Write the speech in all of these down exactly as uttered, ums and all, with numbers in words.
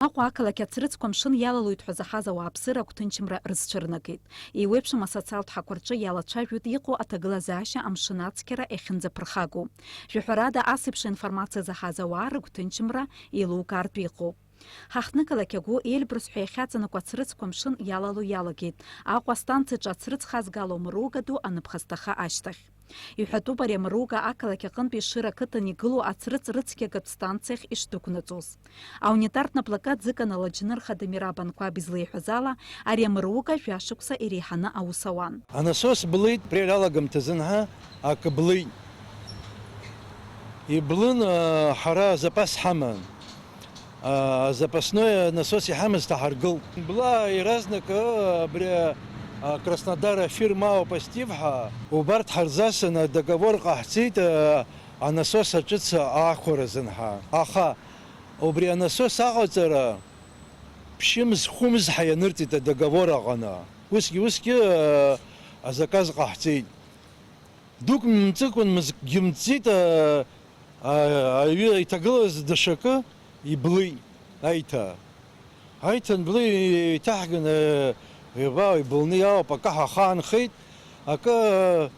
Аҟәа ақалақь ацрыҵқәа амшын иалалоит ҳәа заҳаз ауааԥсыра агәҭынчымра рызцәырнагеит. Еиуеиԥшым асоциалтә ҳақәа рҿы иалацәажәоит иҟоу аҭагылазаашьа амшын ацқьара иахьынӡаԥырхагоу. Жәаҳәарада, ас еиԥш аинформациа заҳаз ауаа рыгәҭынчымра еилукаартә иҟоуп. Ҳаҳҭнықалақь агәы Эльбрус ҳәа иахьаҵанакуа ацрыҵқәа амшын иалало иалагеит, Аҟәа астанциаҿы ацрыҵ хазгало амыруга ду аныԥхасҭаха ашьҭахь. Иҳәатәуп ари амыруга ақалақь аҟынтәи Ешыра ақыҭан игылоу ацрыҵ рыцқьагатә станциахь ишдәықәнаҵоз. Аунитартә наплакы аӡыканала Џьныр Хадамир Абанқәаб излеиҳәаз ала, ари амыруга жәашықәса иреиҳаны аус ауан. Анасос блит, апрель алагамҭазын ҳа акы блит. Иблын, а, ҳара азапас ҳаман. А, запасной насос иҳамаз ҭаҳаргылт. Бла иаразнак, а, абри, а, Краснодар афирма ауп Стив ҳәа. Убарҭ ҳарзасын, адоговор ҟаҳҵеит, а, анасос аҿыц аахәара азын ҳәа. Аха убри анасос аҟаҵара ԥшьымз-хәымз ҳәа ианырҵеит адоговор аҟны. Усгьы, усгьы, а, азаказ ҟаҳҵеит. Дук мҵыкәан мызкгьы мҵит, а, а, аҩы иҭагылаз даҽакы иблит, аиҭа. Аиҭа анблы еиҭаҳган, а, ибаау, ибылны иаауп, акы ҳахаанхеит, акы,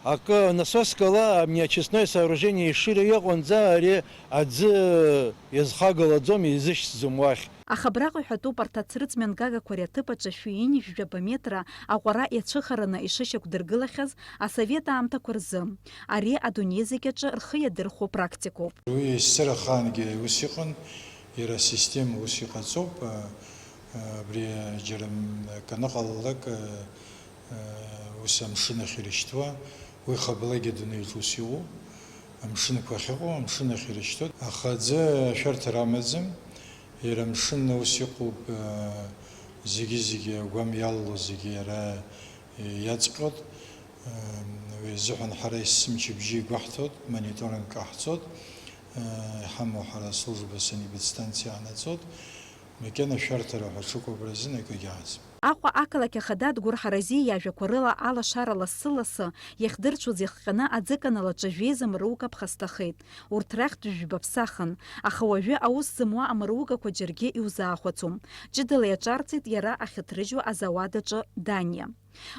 акы насоскала амни очистное сооружение Ешыра иҟоуп, ари аӡы иазхагалаӡом, изышьҭӡом уахь. Аха абраҟа иҳәатәуп арҭ ацрыҵ мҩангагақәа ари аҭыԥ аҿы шәи ҩынҩажәи жәаба метра аҟәара иацәыхараны ишышьақәдыргылахьаз асовет аамҭақәа рзы. Ари адунеи зегь аҿы рхы иадырхәо практикоуп. Уи есыр ахаангьы ус иҟан, иара асистема ус иҟаҵоуп, а, а, абри џьара м-, акы аныҟалалак, а, а, ус амшын ахь ирышьҭуа, уи хабалагьы адунеиаҿ ус иҟоуп, амшынқәа ахьыҟоу, амшын ахь ирышьҭоит, аха аӡы ашәарҭара амаӡам. Иара амшын ус иҟоуп, э, зегьы-зегьы агәам иалало зегьы иара, э, иаҵҟьоит. Э, уи азыҳәан ҳара есымчыбжьы игәаҳҭоит, мониторинг ҟаҳҵоит, э, иҳамоу ҳара аслужба санэпидстанциа аанаҵоит, макьана ашәарҭара ҳәа ҽыкәабара азын акгьы ааӡам. Аҟәа ақалақь ахада Адгәыр Ҳаразиа иажәақәа рыла, алашара лассы-лассы иахьдырцәоз иахҟьаны аӡыканал аҿы жәеиза мыруга ԥхасҭахеит. Урҭ рахьтә жәба ԥсахын, аха уажәы аус зымуа амыругақәа џьаргьы иузаахәацом. Ҷыдала иаҿарҵеит иара ахьыҭрыжьуа азауад аҿы Даниа.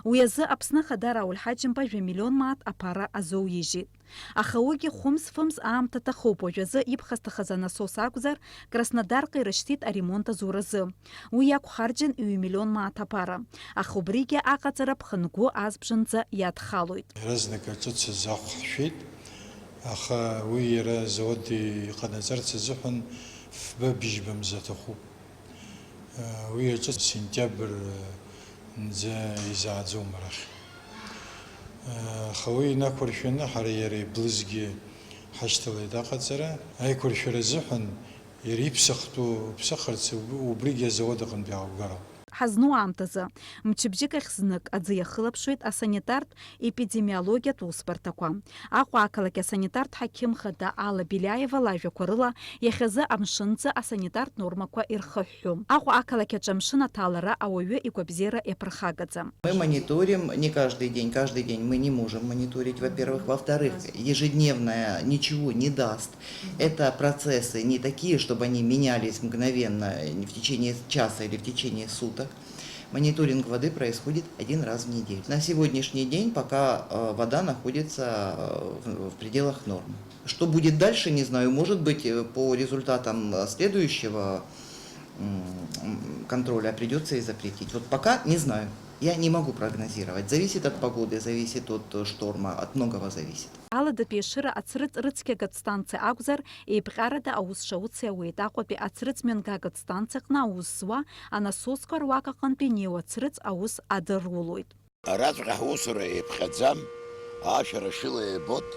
Уи азы Аԥсны Ахада Рауль Ҳаџьымба жәа миллион мааҭ аԥара азоуижьит. Аха уигьы хәымз-фымз аамҭа аҭахуп, уажәазы иԥхасҭахаз анасос акәзар, Краснодарҟа ирышьҭит аремонт азуразы. Уи иақәхарџьын ҩ-миллион мааҭ аԥара, аха убригьы аҟаҵара ԥхынгәы азбжанӡа иадхалоит. Иаразнак аҿыц азы ахә ҳшәеит, аха уи иара азауад иҟанаҵарц азыҳәан фба-быжьба мза аҭахуп. Уи аҿыц сентиабр нӡа изааӡом арахь. Аха уи инақәыршәаны ҳара иара иблызгьы ҳашьҭалеит аҟаҵара. Аиқәыршәара азыҳәан иара иԥсахтәу ԥсахырц уб-, убригьы азауад аҟынтә иааугароуп. Ҳазну аамҭазы, мчыбжьык ахь знык аӡы иахылаԥшуеит асанитартә-епидемиологиатә усбарҭақәа. Аҟәа ақалақь асанитартә ҳақьым хада Алла Беляева лажәақәа рыла, иахьазы амшынӡы асанитартә нормақәа ирхыҳәҳәом. Аҟәа ақалақь аҿы амшын аҭалара ауаҩы игәабзиара иаԥырхагаӡам. Мы мониторим не каждый день. Каждый день мы не можем мониторить, во-первых. Во-вторых, ежедневная ничего не даст. Это процессы не такие, чтобы они менялись мгновенно, э, в течение часа или в течение суток. Мониторинг воды происходит один раз в неделю. На сегодняшний день пока, э, вода находится, э, в, в пределах нормы. Что будет дальше, не знаю. Может быть, э, по результатам, э, следующего, м, м, контроля придётся и запретить. Вот пока не знаю. Я не могу прогнозировать. Зависит от погоды, зависит от, э, шторма, от многого зависит. Аладатәи Ешыра ацрыҵ рыцқьагатә станциа акәзар, еиԥҟьарада аус шауц иауеит. Аҟәатәи ацрыҵ мҩангагатә станциаҟны аус зуа анасосқәа руак аҟынтәи инеиуа ацрыҵ аус адырулоит. Араҵәҟьа ҳусура еиԥхьаӡам, ашәара шыла еибоит,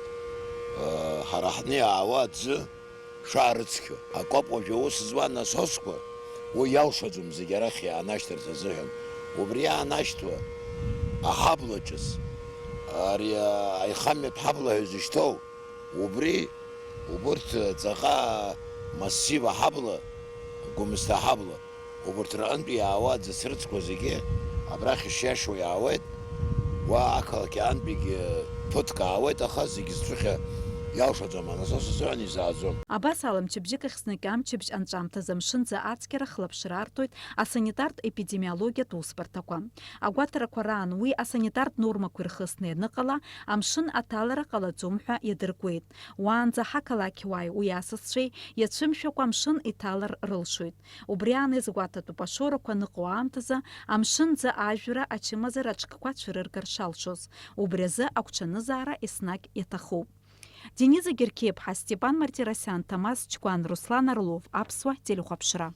ҳара ҳны иаауа аӡы шаарыцқьо. Акоуп уажәы аус зуа анасосқәа, уи иалшаӡом зегь арахь иаанашьҭырц азыҳәан. Убри иаанашьҭуа аҳабла ҿыц, ари аихамҩатә ҳабла ҳәа изышьҭоу, убри, убырҭ ҵаҟа массив аҳабла, Гәымсҭа аҳабла, убырҭ рҟынтә иаауа аӡы црыҵқәа зегьы абрахь ишиашоу иаауеит, уа ақалақь аҟынтәигьы ԥыҭк аауеит, аха зегь зцәыхьа Иалшаӡом, анасос азыҳәан изааӡом. Абас ала мчыбжьык ахь знык амчыбжь анҵәамҭазы амшынӡа ацқьара хылаԥшра артоит асанитартә епидемиологиатә усбарҭақәа. Агәаҭарақәа раан уи асанитартә нормақәа ирхысны ианыҟала, амшын аҭалара ҟалаӡом ҳәа иадыркуеит. Уаанӡа ҳақалақьуааи уи асасцәеи иацәымшәакәа амшын иҭалар рылшоит. Убри аан иазгәаҭатәуп ашоурақәа аныҟоу аамҭазы амшынӡа ажәра ачымазара аҽкқәа цәырыргар шалшоз. Убри азы агәҽанызаара еснагь иаҭахуп. Дениза Геркеиԥҳа, Степан Мартиросиан, Ҭамаз Чкәан, Руслан Орлов, Аԥсуа телехәаԥшра.